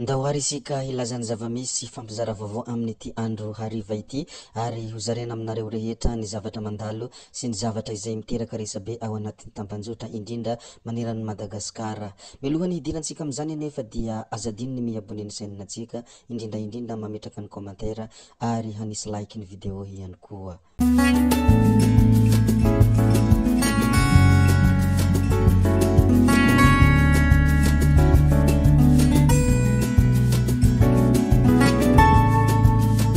Ndao ary isika hilaza ny zava-misy sy hifampizara vaovao amin'ity andro hariva ity ary hozaraina aminareo rehetra ny zavatra mandalo sy ny zavatra izay miteraka resabe ao anatin'ny tambanjotra indrindra maneran'i Madagasikara. Mialohan'ny hidirantsika amin'izany anefa dia aza adino ny mi-abonner ny chaîne-ntsika indrindra indrindra mametraka ny commentaire ary hanisy like ny vidéo ihany koa.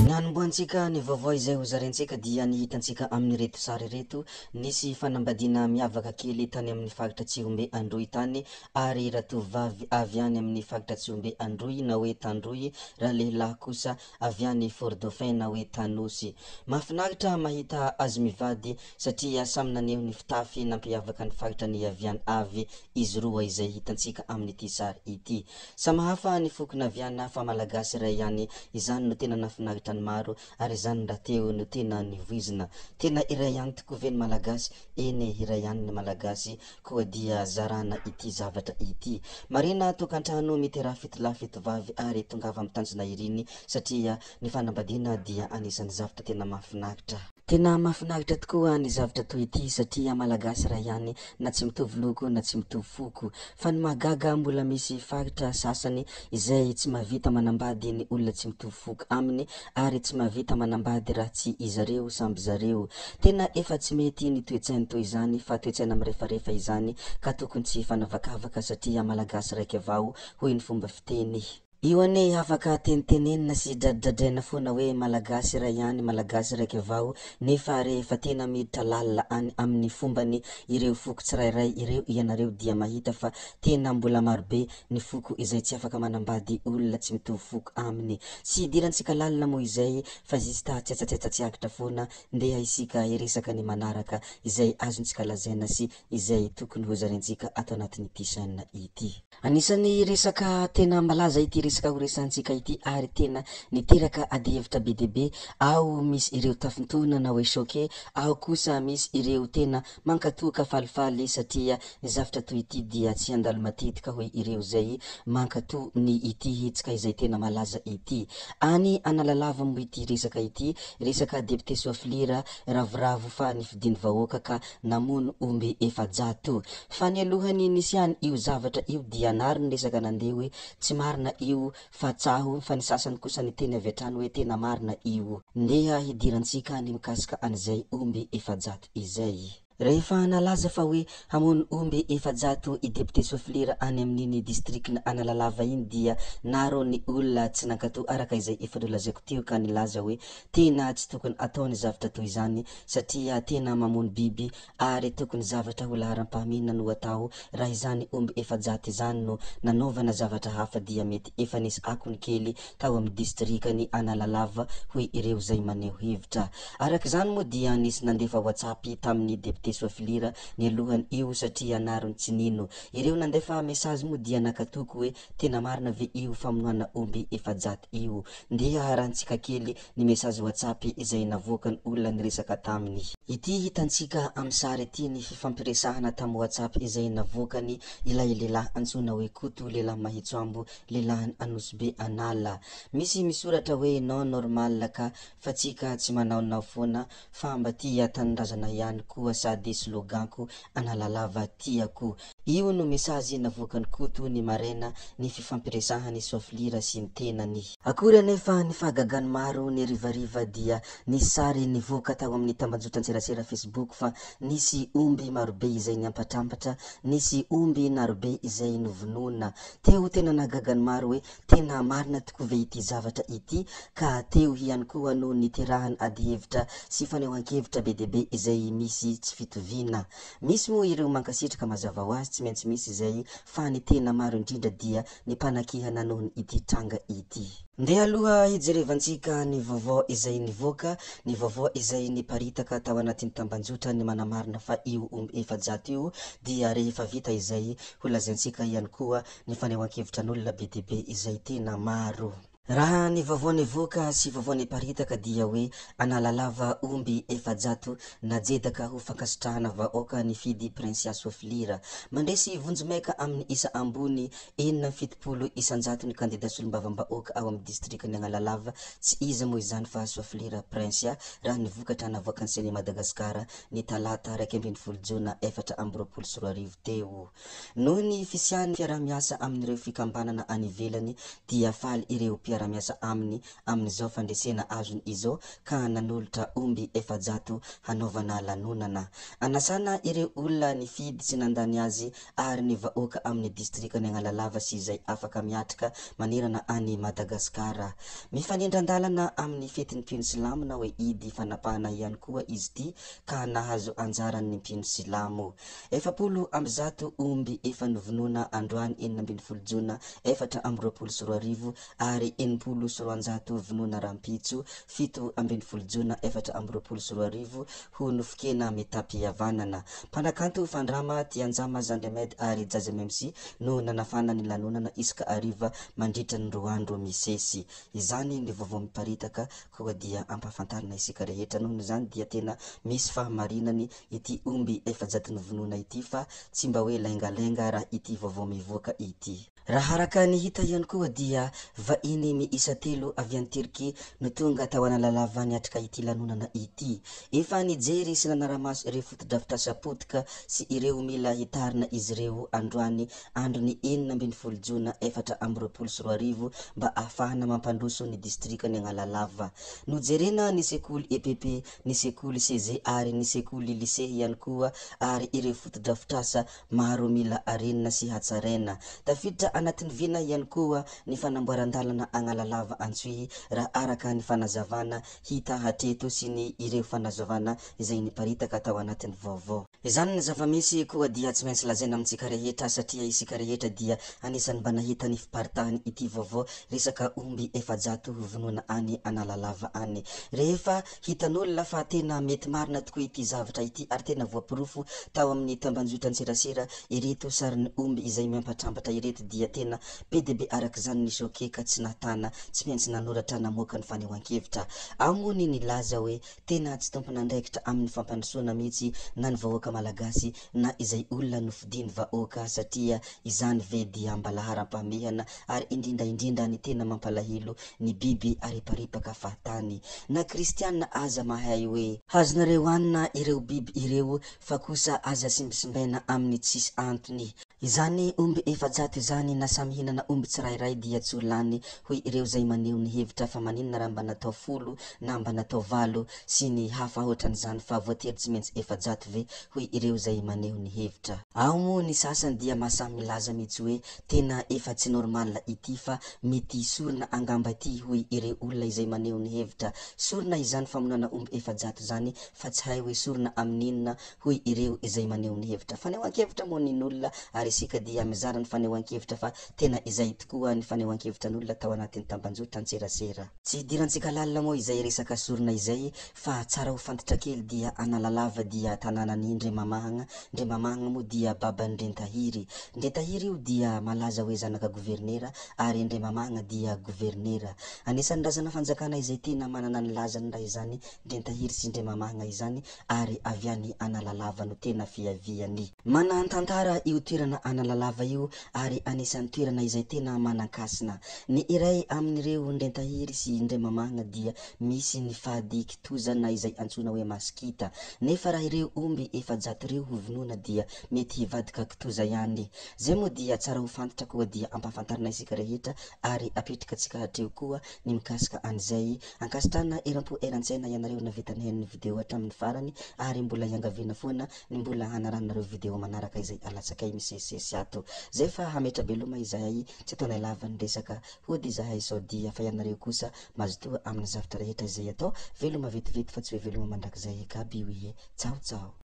Ny hanombohantsika ny vaovao izay hozarentsika dia ny hitantsika amin'ireto sary ireto. Nisy fanambadiana miavaka kely tany amin'ny faritra Tsihombe Androy tany ary ratovovavy avy any amin'ny faritra Tsihombe Androy na hoe Tandroy, ralehilahy kosa avy any Fort Dauphin na hoe Tanosy. Mahafinaritra mahita azy mivady satria samy naneho ny fitafy nampiavaka ny faritra niaviany avy izy roa izay hitantsika amin'ity sary ity. Samy hafa ny foko naviana fa Malagasy iray ihany, izany no tena nahafinaritra ny maro ary izany rahateo no tena nivoizina. Tena iray ihany tokoa ve ny Malagasy? Eny e, iray ihany ny Malagasy koa dia zarana ity zavatra ity. Marina tokantrano miteraha fitolahy fitovavy ary tongava amin'ny tanjona iriny satria ny fanambadiana dia anisan'ny zavtra tena mahafinaritra. Tena mahafinaritra tokoa ny zavtra toy ity satria Malagasy iray ihany na tsy mitovy loko na tsy mitovy foko. Fa ny mahagaga mbola misy faritra sasany izay tsy mahavita manambady ny olona tsy mitovy foko aminy ary tsy mahavita manambady raha tsy izareo samby zareo. Tena efa tsy mety ny toetsainy toy izany fa toetsaina mirefarefa izany ka tokony tsy hifanavakavaka satria Malagasy raika avao hoy ny fomba fiteny. Io anie afaka tenitenenina sy dradradraina foana hoe Malagasy iray ihany, Malagasy raika avao nefa rehefa tena miditra lalina any amin'ny fombany ireo foko tsirairay ireo ianareo dia mahita fa tena mbola marobe ny foko izay tsy afaka manambady olona tsy mitovy foko aminy. Tsy idirantsika lalina moa izay fa zista tsetsatsetsa tsy akitra foana, ndeha isika hiresaka ny manaraka izay azontsika lazaina sy izay tokony hozarentsika ato anatin'ity chaîne ity. Anisan'ny resaka tena malaza ity resaka horesahantsika ity ary tena niteraka adihevitra be dia be, ao misy ireo tafintohina na hoe choqué, ao kosa misy ireo tena Mankatoa ka falifaly satria ny zavtra toy ity dia tsy handalo matetika hoy ireo izay mankatoa ny ity hetsika izay tena malaza ity. Any Analalava moa ity resaka ity, resaka depite Soafilira ravoravo fa nifidiny vahoaka ka namono omby 400. Fa ny alohan'ny nisian io zavatra io dia nary ny resaka nandeha hoe tsy marina io fa tsaho fa ny sasany kosa niteny avy hatrany hoe tena marina io. Ndeha hidirantsika ny mikasika an'izay omby 400 izay. Rehefa nalaza fa hoe hamono omby 400 i Depiote Soafilira any amin'iny distrikan' Analalava iny dia naro ny olona tsy nankato araka izay efa nolazaiko teo ka nilaza hoe tena tsy tokony atao ny zavtra toy izany satria tena mamono biby ary tokony zavatra ho laharam-pahamehana no atao, raha izany omby 400 izany no nanaovana zavatra hafa dia mety efa nisy akony kely tao amin'ny distrikan'i Analalava hoy ireo izay maneho hevitra. Araka izany moa dia nisy nandefa whatsapp tamin'ny depiote Soafilira nialohan io satria narony tsy nino. Ireo nandefa message moa dia nakatoko hoe tena marina ve io famonoana omby 400 io? Ndeha harahantsika kely ny message whatsapp izay navoakan olona niresaka taminy. Ity hitantsika amin'ny sary ity ny fifampiresahana tamin'ny whatsapp izay navoakany ilay lehilahy antsoina hoe Koto lehilahy mahitsoambo lehilahin Anosibe an'ala. Misy misoratra hoe non normal ka fa tsika tsy manaonao foana fa mba tia tanindrazana ihany koa sady slogan-ko Analalava tiako. Io no message navoakan'i Koto ny maraina ny fifampiresahan'i Soafilira sy ny tenany. Akory anefa ny fahagagan'ny maro ny harivariva dia nisy sary nivoaka tao amin'ny tambanjotran-tserasera Facebook fa nisy omby marobe izay niampatrampatra, nisy omby narobe izay novonoina. Teo tena nahagaga ny maro hoe tena marina tokoa ve ity zavatra ity ka teo ihany koa no niterahana adihevitra sy fanehoan-kevitra be dia be izay misy tsy fitoviana. Misy moa ireo mankasitraka mazava ho azy tsy maintsy misy izay fa ny tena maro indrindra dia ny mpanakihana noho ity tranga ity. Ndeha aloha hijerevantsika ny vaovao izay nivoaka, ny vaovao izay niparitaka tao anatin'ny tambanjotra ny manamarina fa io omby 400 io dia rehefa vita izay ho lazaintsika ihany koa ny fanehoan-kevitran'olona be dia be izay tena maro. Raha ny vaovao nivoaka sy vaovao niparitaka dia hoe Analalava omby 400 najedaka ho fankasitrahana vahoaka nifidy Princia Soafilira. Mandresy vonjimaika amin'ny isa ambony 76% ny kandida solombavambahoaka ao amin'ny distrikan'i Analalava, tsy iza moa izany fa Soafilira Princia, raha ny vokatra navoakan'ny Ceni Madagascar ny talata 11 jona 2024 teo. Noho ny fisian'ny fiaraha-miasa amin'ireo fikambanana any ivelany dia faly ireo mpiara-miasa aminy amin'izao fandresena azony izao ka nanolotra omby 400 hanaovana lanonana. Anasana ireo olona nifidy sy nandany azy ary ny vahoaka amin'ny distrikan'i Analalava sy izay afaka miatrika manerana an'i Madagasikara. Mifanindran-dalana amin'ny fetin'ny mpino silamo na hoe Idy fanapahana ihany koa izy ity ka nahazo anjaran'ny mpino silamo. 140 omby efa novonoina androany 16 jona 2024 ary 260 vonoina rahampitso 17 jona 2024 ho nofon-kena mitam-pihavanana. Mpanakanto Fandrama, Tianjama, Zandry Ahmed ary Jazz MMC no nanafana ny lanonana isaka hariva mandritra ny roa andro misesy. Izany ny vaovao miparitaka koa dia ampahafantarina isika rehetra. Noho izany dia tena misy fahamarinany ity omby 400 novonoina ity fa tsy mba hoe laingalainga raha ity vaovao mivoaka ity. Raha araka ny hita ihany koa dia vahiny miisa telo avy any Turquie no tonga tao Analalava niatrika ity lanonana ity. Efa nijery sy nanara-maso ireo fotodrafitrasa potika sy ireo mila hitarina izy ireo androany andron'ny 16 jona 2024 mba ahafahana mampandroso ny distrikan'i Analalava. Nojerena ny sekoly EPP, ny sekoly CG ary ny sekoly Lycée ihany koa ary ireo fotodrafitrasa maro mila arenina sy hatsaraina. Tafiditra anatin'ny vina ihany koa ny fanamboaran-dalana Analalava Antsohihy raha araka ny fanazavana hita hatreto sy ny ireo fanazavana izay niparitaka tao anatin'ny vaovao. Izany ny zava-misy koa dia tsy maintsy lazaina amintsika rehetra satria isika rehetra dia anisan'ny mba nahita ny fiparitahan ity vaovao resaka omby 400 hovonoina any Analalava any. Rehefa hitan'olona fa tena mety marina tokoa ity zavatra ity ary tena voaporofo tao amin'ny tambanjotran-tserasera ireto sarin'ny omby izay miampatrampatra ireto dia tena be dia be arak'izany ny choqué ka tsy nahatana tsy maintsy nanoratra namoaka ny fanehoan-kevitra. Ao moa ny nilaza hoe tena tsy tompon'andraikitra amin'ny fampandrosoana mihitsy na ny vahoaka malagasy na izay olona nofidiny vahoaka satria izany ve dia mba laharam-pahamehana ary indrindra indrindra ny tena mampalahelo ny biby ariparipaka fahatany. Na kristiana aza mahay hoe. Azonareo hanina ireo biby ireo fa kosa aza simbisimbaina amin'ny tsisy antony. Izany omby 400 izany na samy hihinana omby tsirairay dia tsy ho lany hoy ireo izay maneho ny hevitra fa maninona raha mba natao folo na mba natao valo sy ny hafa ohatran'izany fa voatery tsy maintsy 400 ve hoy ireo izay maneho ny hevitra. Ao moa ny sasany dia mahasahy milaza mihitsy hoe tena efa tsy normal ity fa mety sorona angamba ity hoy ireo olona izay maneho ny hevitra. Sorona izany famonoana omby 400 izany fa tsy hay hoe sorona amin'inona hoy ireo izay maneho ny hevitra. Fanehoan-kevitra moa ny n'olona ary isika dia mizara ny fanehoan-kevitra fa tena izay tokoa ny fanehoan-kevitra n'olona tao anatin'ny tambanjotran-tserasera. Tsy hidirantsika lalina moa izay resaka sorona izay fa tsara ho fantatra kely dia Analalava dia tanànan'i Ndremamahagna, Ndremamahagna moa dia baban'i Ndrentahiry. Ndrentahiry io dia malaza hoe zanaka governera ary Ndremamahagna dia governera. Anisan'ny razana fanjakana izay tena manana ny lazany raha izany Ndrentahiry sy Ndremamahagna izany ary avy any Analalava no tena fiaviany. Manan-tantara io toerana Analalava io ary anisan'ny toerana izay tena manan-kasina. Ny iray amin'ireo Ndrentahiry sy Ndremamahagna dia misy ny fady kitoza na izay antsoina hoe masikita. Nefa raha ireo omby 400 ireo ho vonoina dia mety hivadika kitoza ihany. Zay moa dia tsara ho fantatra koa dia ampahafantarina isika rehetra ary apetrikatsika hatreo koa ny mikasika an'izay. Ankasitrahana eram-po eran-tsaina ianareo navita nihaino ny video hatramin'ny farany ary mbola iangaviana foana ny mbola hanaranareo video manaraka izay alatsakay misesisesy ato. Zay fa hametra-beloma izahay tsy ataonay lava ny resaka hody izahay sao dia fa ianareo kosa mazotoa amin'ny zavtra rehetra izay atao veloma vetivety fa tsy hoe veloma mandrakizay gaby oie. Ciao ciao.